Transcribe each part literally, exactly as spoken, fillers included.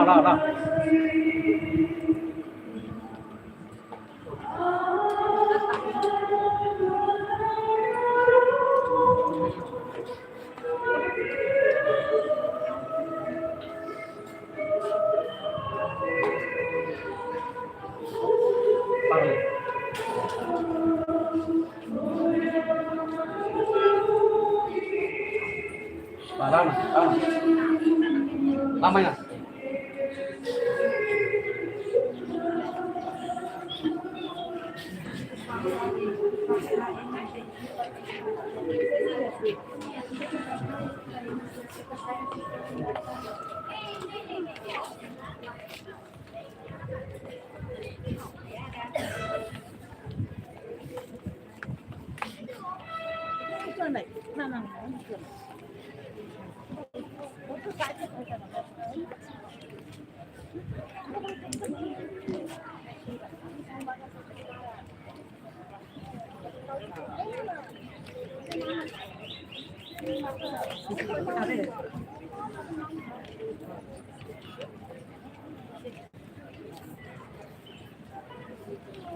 Lá, lá. Lama, lama. Lama ya.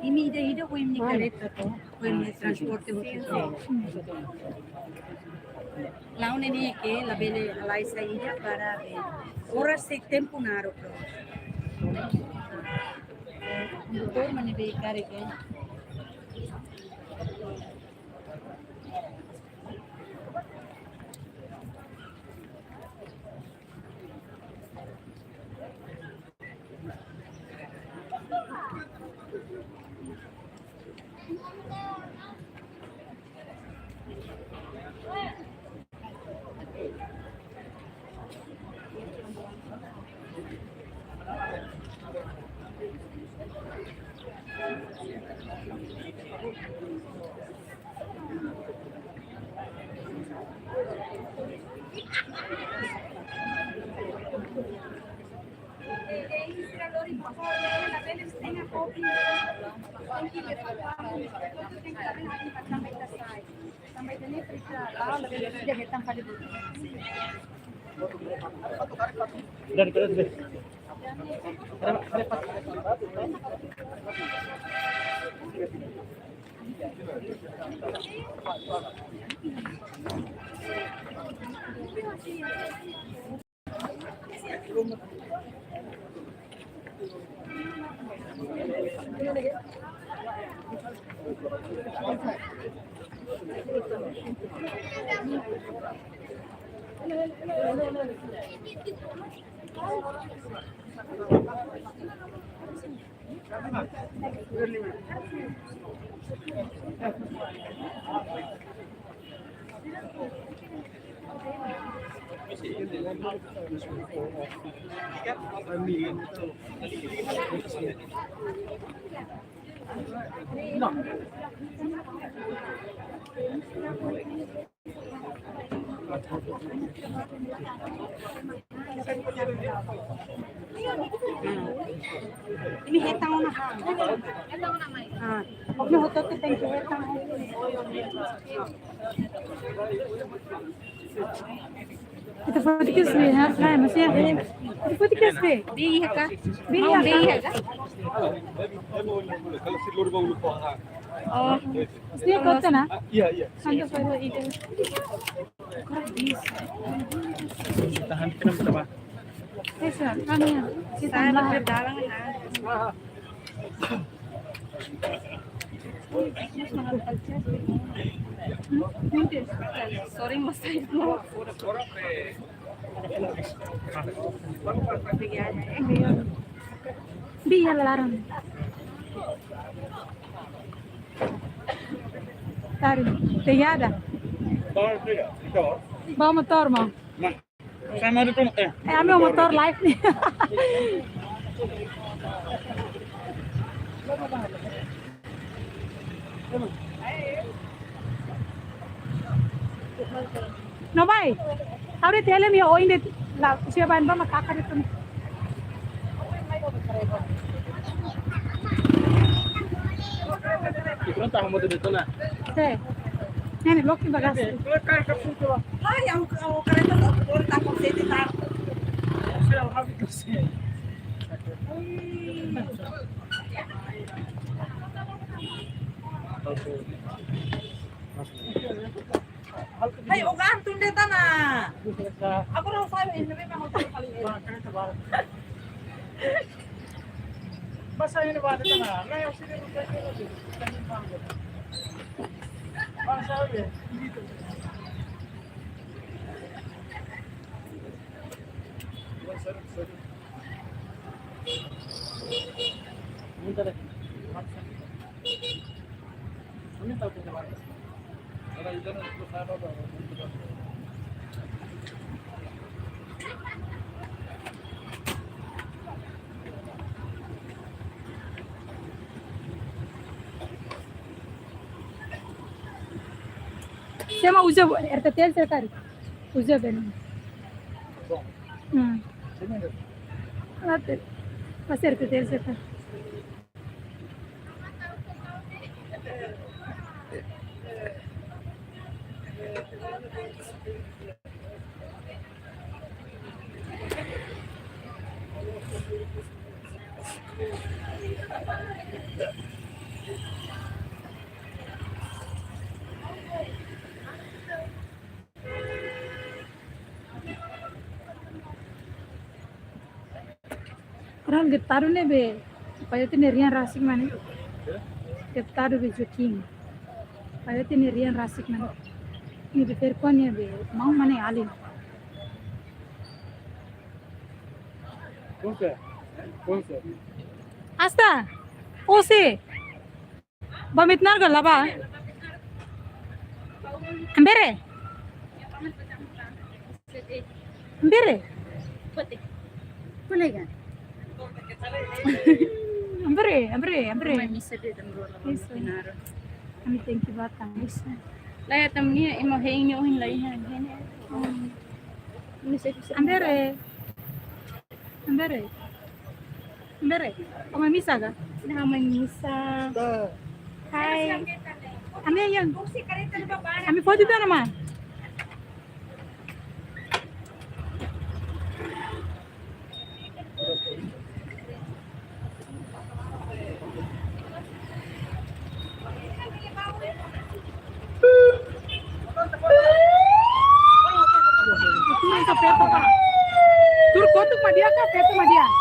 Imi ida-idak ho imi-nia kareta to, ho imi-nia transporte hotu to. La'o ne'e ke labele halai saida para, eh, oras sei tempu naruk to. Kondutór mak ne'ebé karik. Dari, dari, dari. Imi hetan ona ha. Ah, imi hotu-hotu tenke hetan. Ita podcast be, ha? Nah, masih ya. Ita podcast be. Be iya kah? Be iya kah? Be iya kah? Oh. Iya, iya. Sangat baru ide. Tahan, kenapa, kenapa? Bisa, kami ya. Kita saya lah. Berdagang, nah. Sorry, mas, saya mau. Biar larang. Tari, pegada. Bawa motor, mau. Nah, sama itu, eh. Eh, ami motor live nih. No bai. Abre tele mi oin de la siapa yang ba makaka de tun. Pronto, vamos de tona. Sí. Nene, bloki bagasi. Ai, au, au kareta no por ta konsente ta. Sei, au habi konsente. Hai, ogan tunde tana. Aku orang saya ini memang hotel kali ini. Masa ini bade tana. Nah, yang sini bukan ini. Masa ya. Sema uza R T T L sekali. Uza bene. Hmm. Ate. Pas R T T L sekali. Orang getadu ne'ebé, Paioti nia rian rasik mane. Getadu be Joaquim. Paioti nia rian rasik mane. Ne'ebé vergonha be, maun mane alin. Konse, konse. Asta, ose. Ba mit narga laba. Ambere. Ambere. Kolega. Ambere, ambere, ambere. Mai misa de dan rola. Isso. Ami tenke batan. Isso. Laiha tamni ema hein ni ohin laiha. Ambere. Ambere. Ambere. Ó mai misa ka? Nah, mai misa. Hai. Ami yang. Ami foto itu nama. Tuur ka feto ka? Tuur kotuk mak di'ak ka feto mak di'ak?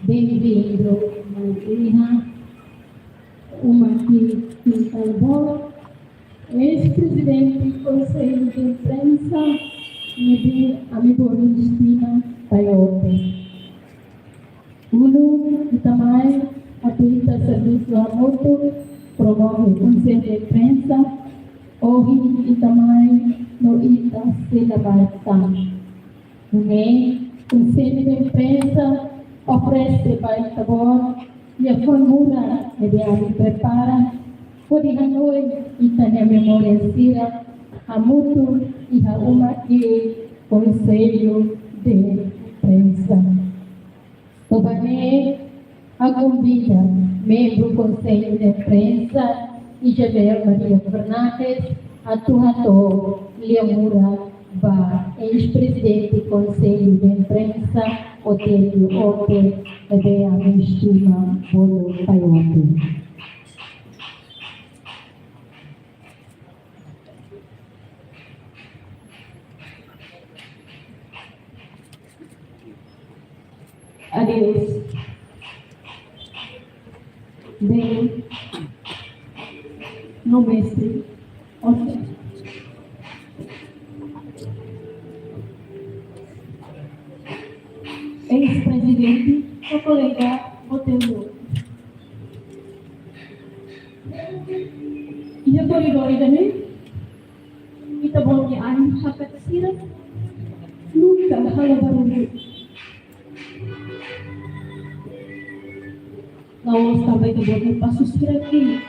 Bem-vindo, Maria. Uma aqui, Quintal Bom. Eis-prezidente Konsellu de Imprensa, ne'ebé ami-boot estima, Paiote. Uluk ita mai atu ita servisu hamutuk promove Konsellu de Imprensa, ohin ita mai no ita sei la baixa. Nune'e, Konsellu de Imprensa oferese ba ita-boot liafuan murak ne'ebé ami prepara, hodi hanoin ita-nia memória sira hamutuk iha uma ki'ik Konsellu de Imprensa. To'o ba ne'e, ha'u konvida membru Konsellu de Imprensa, Isabel Maria Fernandes, atu hato'o lia murak ba eis-prezidente Konsellu de Imprensa, Otélio Ote, ne'ebé ami estima bolu Paiote. Adeus. Bem, no mestre. Ok. Eis-prezidente, no kolega Botelho. Iha koridór ida-ne'e, ita-boot nia ain hakat sira nunka halo barullu. La'ós tanba ita-boot nia pasu sira ki'ik,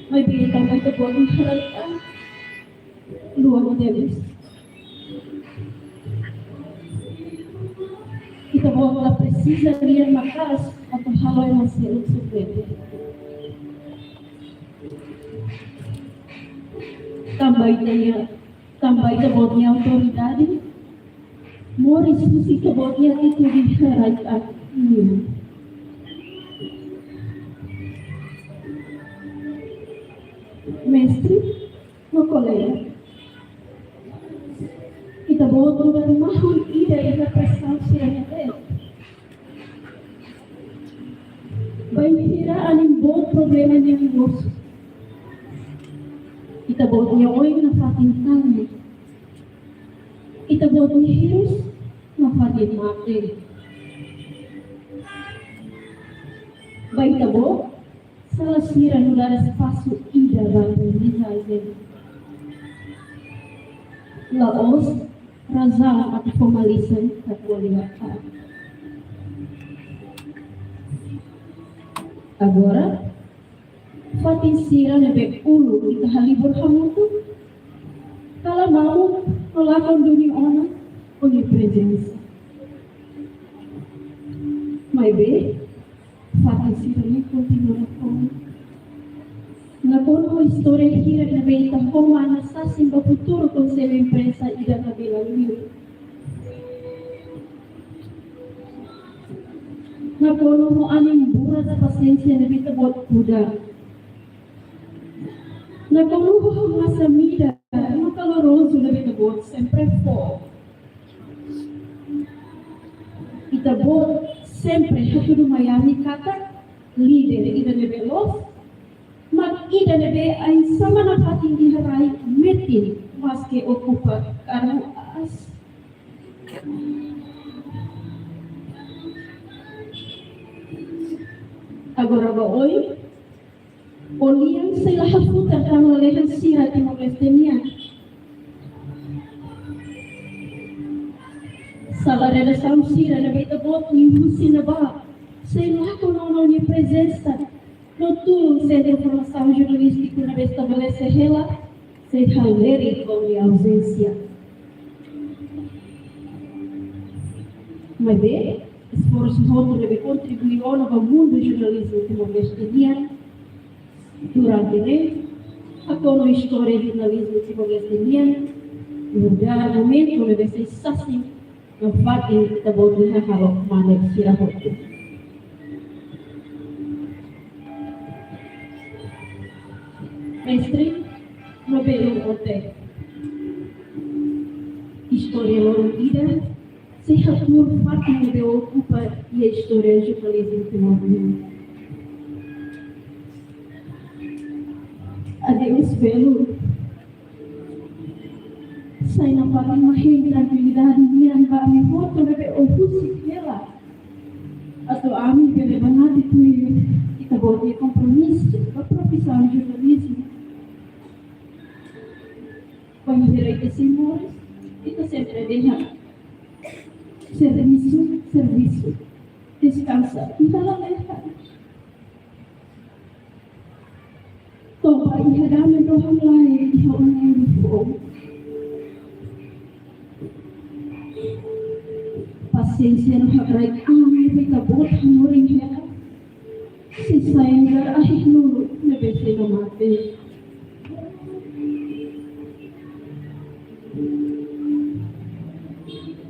maibé tanba ita-boot nia haraik-an luan tebes. Ita-boot la presiza lian maka'as atu halo ema seluk sukses. Tanba ita-nia, tanba ita-boot nia autoridade moris husi ita-boot nia atitude haraik-an nian. Mestre, no kolega. Ita-boot nu'udar mahon ida iha presaun sira-ne'e. Bainhira anin boot problema nian mosu, ita-boot nia oin nafatin tama. Ita-boot nia hirus nafatin mate. Ba ita-boot, sala sira nu'udar espasu ida ba aprendizajen. La'ós razaun atu formaliza ka kualidade. Agora, fatin sira ne'ebé uluk ita halibur hamutuk, kala mamuk no lakon duni ona ho nia prezensa. Maibé, fatin sira-ne'e kontinua nakonu. Nakonu ho istória hirak ne'ebé ita ho mana sasin ba futuru Konsellu Imprensa ida kabelan liu. Nakonu ho anin buras pasiénsia ne'ebé ita-boot kuda. Nakonu ho hamnasa ida no kalorozu ne'ebé ita-boot sempre fó. Ita-boot sempre hatudu mai ami katak líder ida ne'ebé loos, mak ida ne'ebé ain-sama nafatin iha rai metin, maske okupa kargu aas. Agora ba oin, ó-nian sei la hafutar tan lalehan sira Timor-Leste nian. Sala redasaun sira ne'ebé ita-boot nia husi ne'ebá sei lakon ona nia prezensa. No tulun Sentru Formasaun Jornalístiku ne'ebé estabelese hela sei halerik ho nia auzénsia. Maibé, esforsu hotu ne'ebé kontribui ona ba mundu jornalizmu Timor-Leste nian durante ne'e, hakonu istória jornalizmu Timor-Leste nian, nu'udar momentu ne'ebé sei sasin nafatin ita-boot nia hahalok maluk sira hotu. Mestre no belun Ote. istória loron ida, sei hatuur fatin ne'ebé okupa iha istória jornalizmu Timor-Leste. Adeus belu. Sai nafatin mak hein trankuilidade nian ba ami hotu ne'ebé ó husik hela. Atu ami bele banati tuir ita-boot nia kompromisu ba profisaun jornalizmu. Bainhira ita sei moris, ita sempre dehan servisu, servisu. Deskansa, ita la dehan. Toba iha dame dohan lai iha uma ida foun. Pasiénsia no hakraik ami ba ita-boot hamorin hela. Sei sai nu'udar ahi-nulu ne'ebé sei la mate.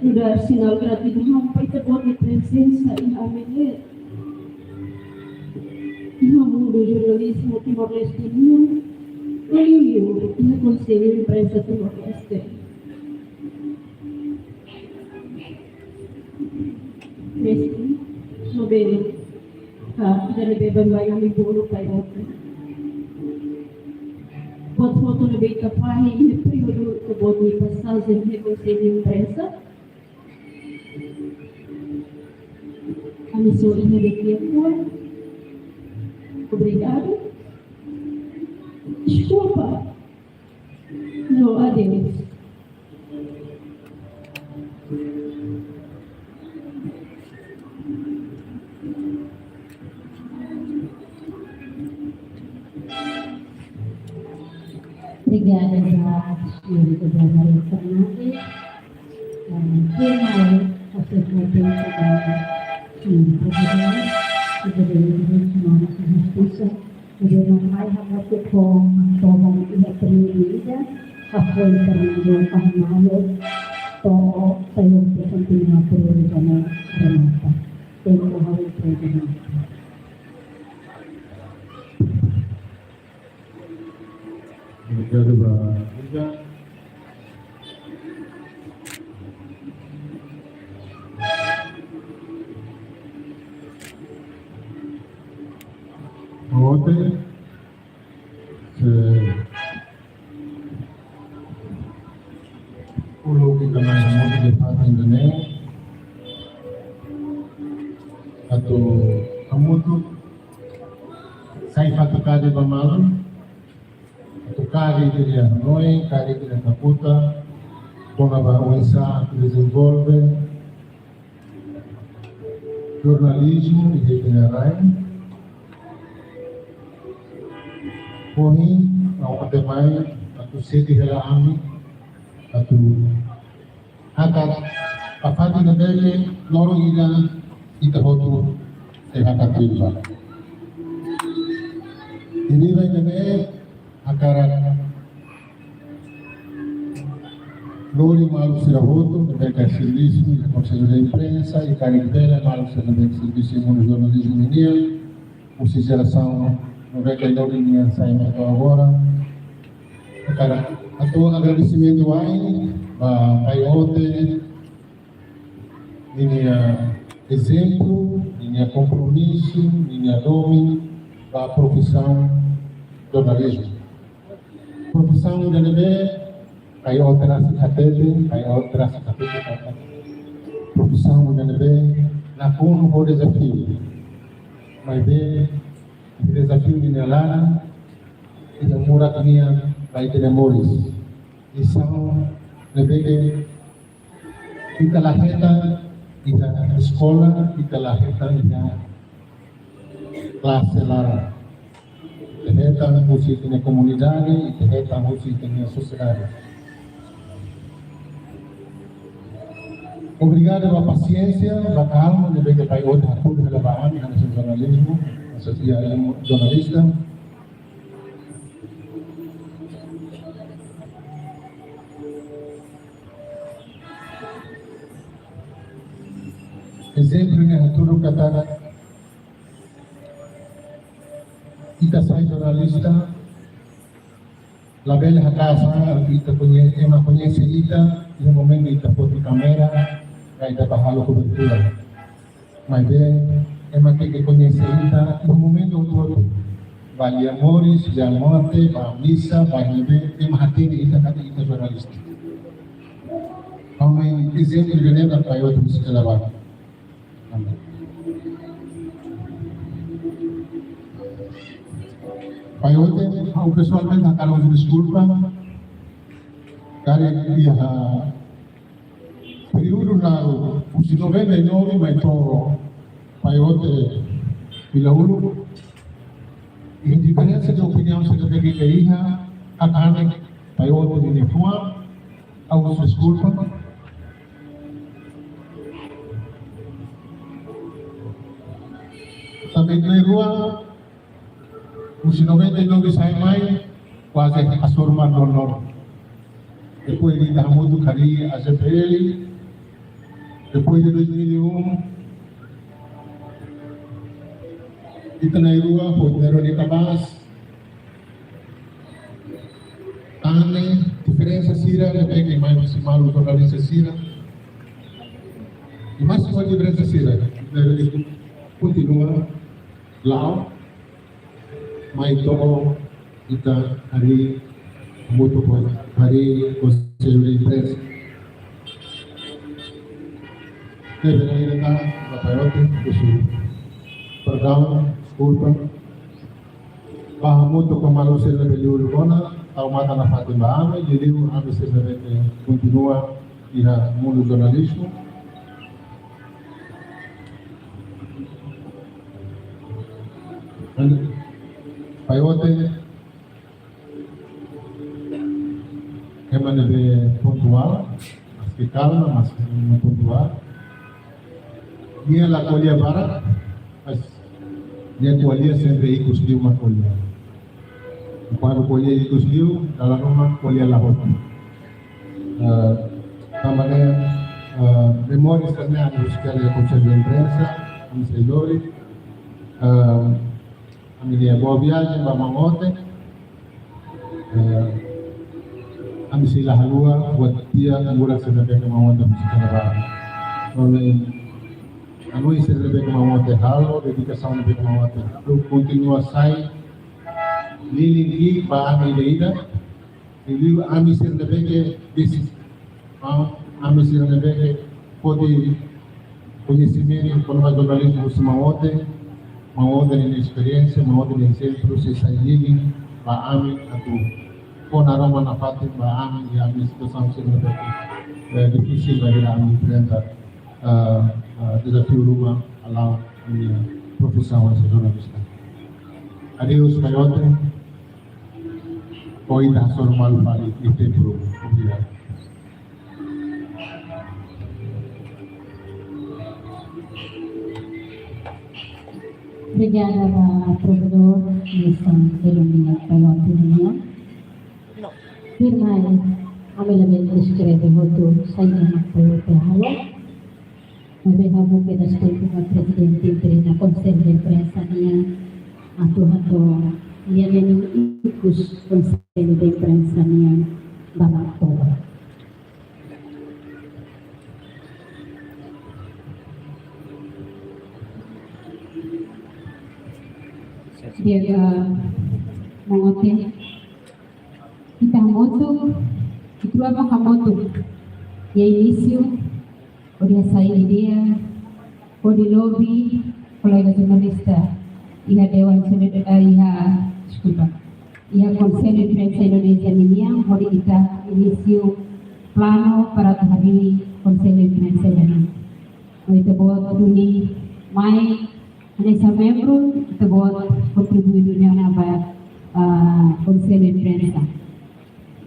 Nu'udar sinál gratiduaun ba ita-boot nia prezensa iha ami-nia, iha mundu jornalizmu Timor-Leste nian, no liuliu iha Konsellu Imprensa Timor-Leste. Mestre, no bele, ka ida ne'ebé baibain ami bolu Pai Oten. Buat hotu ne'ebé ita fahe iha períodu ita-boot nia pasajen iha Konsellu Imprensa. Ami só iha de'it lia-fuan. Obrigadu. Deskulpa. No, adeus. Obrigada, Senhora Maria Fernandes. Eh, firma, eh, fazer com que, eh, sim, procurar, que devemos, sim, nossa justiça. Ne'ebé mak mai hamutuk ho mak toba iha períodu ida, hafoin terminal tahan malu, to'o Pai Oten kontinua períodu kona remata. Tempu ha'u entrega remata. Obrigadu ba Ida. Ontem, se, uluk ita mai hamutuk iha fatin ida-ne'e, atu hamutuk sai fatin kade ba malu, atu kari ita-nia hanoin, kari ita-nia kakutak, kona-ba oinsá atu dezenvolve jornalizmu iha ita-nia rain. Ohin, ha'u atu mai, atu sedi hela ami, atu hakat, ba fatin ne'ebé loron ida ita hotu sei hakat tiha. Ida-ne'e hakarak lori maluk sira hotu, ne'ebé servisu iha Konsellu de Imprensa, i karik bele maluk sira ne'ebé servisu iha mundu jornalizmu nian, husi jerasaun ne'ebé lori nian sai mai to'o agora. Hakarak hato'o agradesimentu wa'in ba Pai Oten ninia ezemplu, ninia kompromisu, ninia domin ba profisaun jornalizmu. Profisaun ida ne'ebé Pai Oten rasik hatete, Pai Oten rasik hatete katak profisaun ida ne'ebé nakonu ho dezafiu. Maibé dezafiu ninia laran, ida moras nian ba ita-nia moris. Lisaun ne'ebé ita la hetan iha eskola, ita la hetan iha klase laran. Ita hetan husi ita-nia komunidade, ita hetan husi ita-nia sosiedade. Obrigadu ba pasiénsia, ba kalma ne'ebé Pai Oten hatudu hela ba ami, hanesan jornalizmu, hanesan jornalista. Ezemplu ne'e hatudu katak ita sai jornalista, Labele haka'as ita koñese, ema koñese ita iha momentu ita foti kámera, ka ita bá halo kobertura. Maibé ema tenke koñese ita iha momentu hotu-hotu. Bá lia moris, lia morte, bá misa, bá ne'ebé, ema hatene ita katak ita jornalista. Ha'u mai ezemplu ida-ne'e ba Pai Ote husi Kelabar. Pai Ote, ha'u pesoalmente hakarak husu deskulpa. Karik iha períodu ne'ebá, husi noventa e nove mai to'o Pai Ote fila uluk, iha diferensa de opiniaun sira ne'ebé ke iha, hakanek Pai Ote nia fuan, ha'u husu deskulpa. Tanba ita na'in-rua, husi noventa e nove sai mai, kuaze hasoru mak nonook. Depois de ita hamutuk harii A Z P L, depois de dois mil e um, ita na'in-rua, foi Nero de Cabas, Tane, diferensa sira, ne'ebé ke mai husi maluk jornalista sira. I mais uma diferensa sira, ne'ebé ke kontinua la'o, mai to'o ita harii hamutuk ho, harii Konsellu de Imprensa. Ne'ebé ita, ba Pai Ote, husu perdaun, deskulpa. Bá hamutuk ho maluk sira ne'ebé liuliu ona, tau matan nafatin ba ami, liuliu ami sira ne'ebé ke kontinua iha mundu jornalizmu. Pai Ote, ema ne'ebé pontuál, maske kalma, maske pontuál. Nia la ko'alia barak, mas nia ko'alia sempre ikus liu mak ko'alia. Kuandu ko'alia ikus liu, dala ruma ko'alia la hotu. Eh, tanba ne'e, eh, memórias ne'ebé ami husu iha Konsellu de Imprensa, ami sei lori. Eh, ami-nia boa viajen ba Maun Ote. Eh, ami sei la haluha buat di'ak murak sira ne'ebé ke Maun Ote husi Kelabar. Tanba hanoin sira ne'ebé ke Maun Ote halo, dedikasaun ne'ebé ke Maun Ote halo, kontinua sai lilin ki'ik ba ami ida-idak. Liuliu ami sira ne'ebé ke bisi, ah, ami sira ne'ebé ke foti koñesimentu kona-ba jornalizmu husi Maun Ote, Maun Ote nia esperiénsia, Maun Ote nia ezemplu sei sai lilin ba ami atu fó naroman nafatin ba ami iha ami situasaun sira ne'ebé ke, eh, difisil bainhira ami enfrenta, ah, ah, dezafiu ruma hala'o ami-nia profisaun hanesan jornalista. Adeus, Pai Ote. Ohin ita hasoru malu fali iha tempu ruma. Obrigadu. Obrigada ba provedór, Nilson Elomia Pai Ote nian. Tuirmai, ami labele deskreve hotu saida mak Pai Ote halo. Maibé ha'u buka deskulpa ba prezidente interinu Konsellu de Imprensa nian, atu hato'o lia-na'in ikus Konsellu de Imprensa nian ba Maun Ote. Di'ak, Maun Ote, ita hamutuk, ita rua mak hamutuk iha inísiu, hodi hasai ideia, hodi lobi kolega jornalista iha Dewan Solidar-, eh, iha, deskulpa, iha Konsellu Imprensa Indonézia ninian, hodi ita inísiu planu para atu harii Konsellu Imprensa ida-ne'e. No ita-boot duni mai hanesan membru, ita-boot kontribui duni ona ba, ah, Konsellu Imprensa.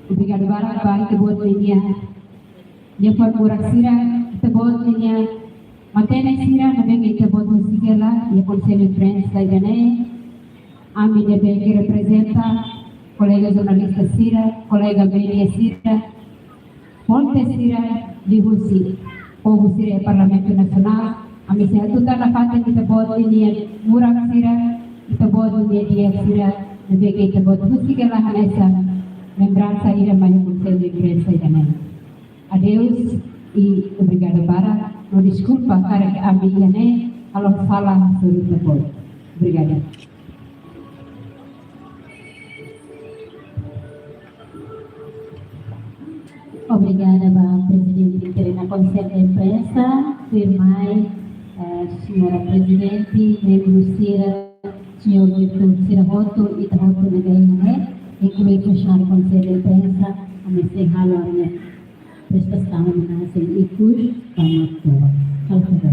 Obrigadu barak ba ita-boot ninia, nia far murak sira, ita-boot ninia matenek sira, ne'ebé ke ita-boot husik hela iha Konsellu Imprensa ida-ne'e. Ami ne'ebé ke reprezenta kolega jornalista sira, kolega média sira, fonte sira liuhusi povu sira iha Parlamentu Nasionál, ami sei hatutan nafatin ita-boot ninia murak sira, ita-boot ninia di'ak sira, ne'ebé ke ita-boot husik hela hanesan lembransa ida mai Konsellu Imprensa ida-ne'e. Adeus i obrigada barak, no deskulpa karik ami ida-ne'e halo sala suru tebol. Obrigada. Obrigada ba Prezidente Interina Konsellu Imprensa, tuirmai, eh, Señora Prezidente, membru sira, señór diretór sira hotu, ita hotu ne'ebé iha ne'e, inklui funsionáriu Konsellu Imprensa, ami sei halo ami-nia prestasaun homenajen ikus ba Maromak. Halo favór.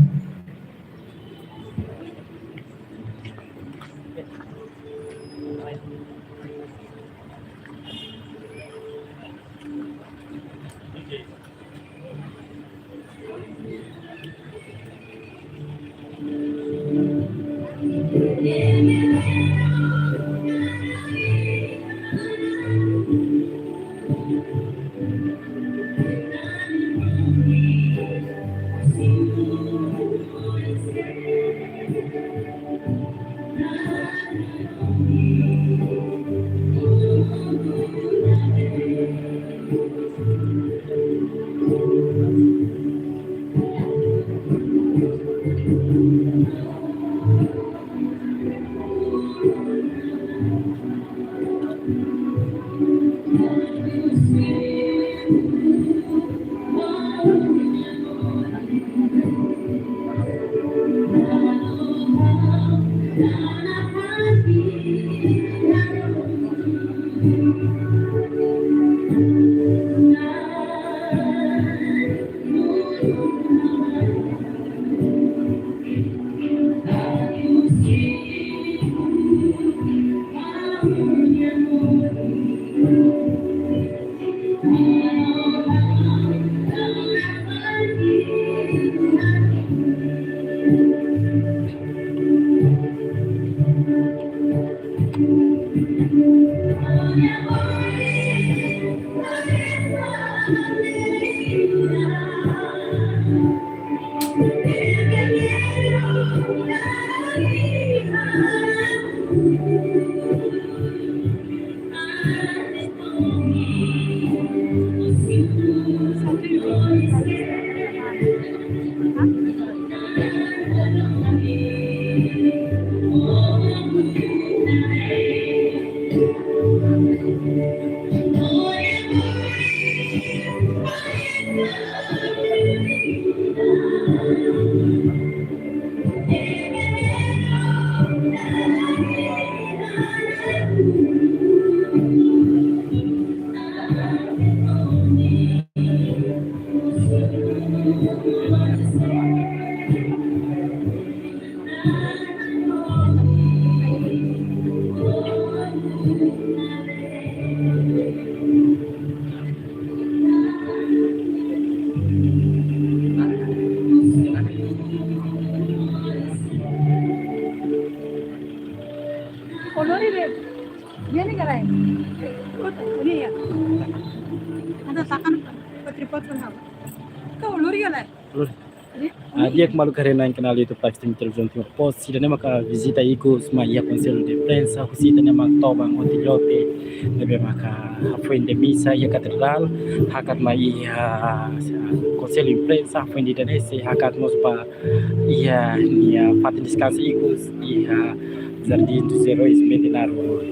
Olor ida, ida-ne'e ka lae? Kota, ini ya. Ada takan patripot pun hau. Kau olor ida ka lae? Olor. Ini? Ah, di'ak, maluk haree-na'in kanál YouTube live stream Televizaun Timor Post. Ida-ne'e maka vizita ikus mai iha Konsellu de Imprensa, husi ita-nia maun Toba Ngonti Lhote, ne'ebé maka hafoin de'it misa iha Katedrál, hakat mai iha Konsellu Imprensa, hafoin ida-ne'e sei hakat mós ba iha nia fatin deskansa ikus iha Jardim dos Heróis Metinaro.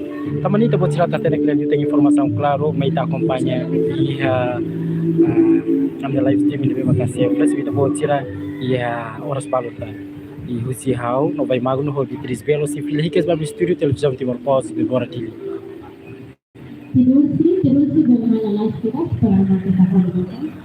Tanba ne'e ita-boot sira atu hatene kle'an liután informasaun klaru, mai ita akompaña iha, ah, ami-nia live stream ne'ebé maka sei oferese ita-boot sira iha oras balu tan. I husi ha'u, Novai Magno, ho Beatriz Belo, sei fila hikas ba ami-nia estúdiu Televizaun Timor Post, Bebora Dili. Terus, terus, bagaimana live kita sekarang, kita akan buka.